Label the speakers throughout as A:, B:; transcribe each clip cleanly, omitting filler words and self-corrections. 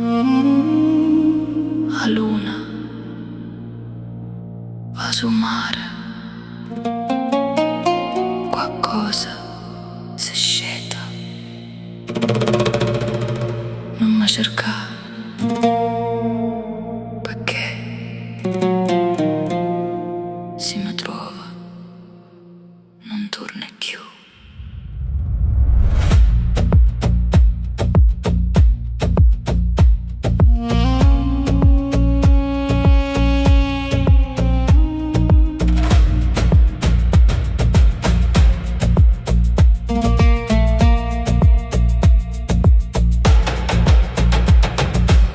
A: A luna vasa 'o mare. Quaccosa se sceta. Nun me cercà. Pecché si me truove nun tuorne cchiù.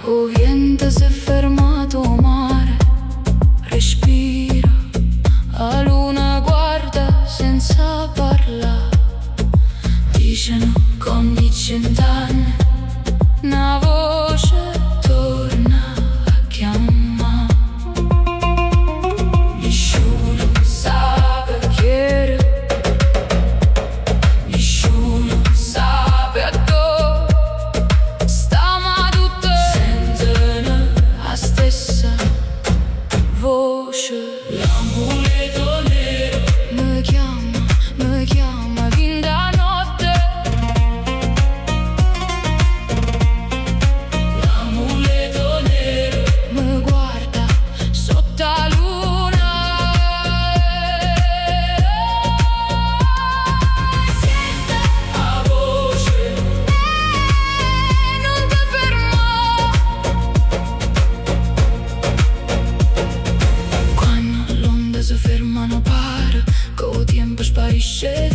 A: O viento s'è fermato 'o mare respira, 'a luna guarda senza parlà. Diceno ch'ogni cient'anne na voce torna a chiammà. Nisciuno sape chi era, nisciuno sape addò sta, ma tutte sentono 'a stessa voce. L'amuleto nero me chiama, me chiama dint' 'a notte. L'amuleto nero me guarda sotto 'a luna. Siente 'a voce e nun te fermà. Quanno l'onde se fermano pare che 'o tiempo sparisce.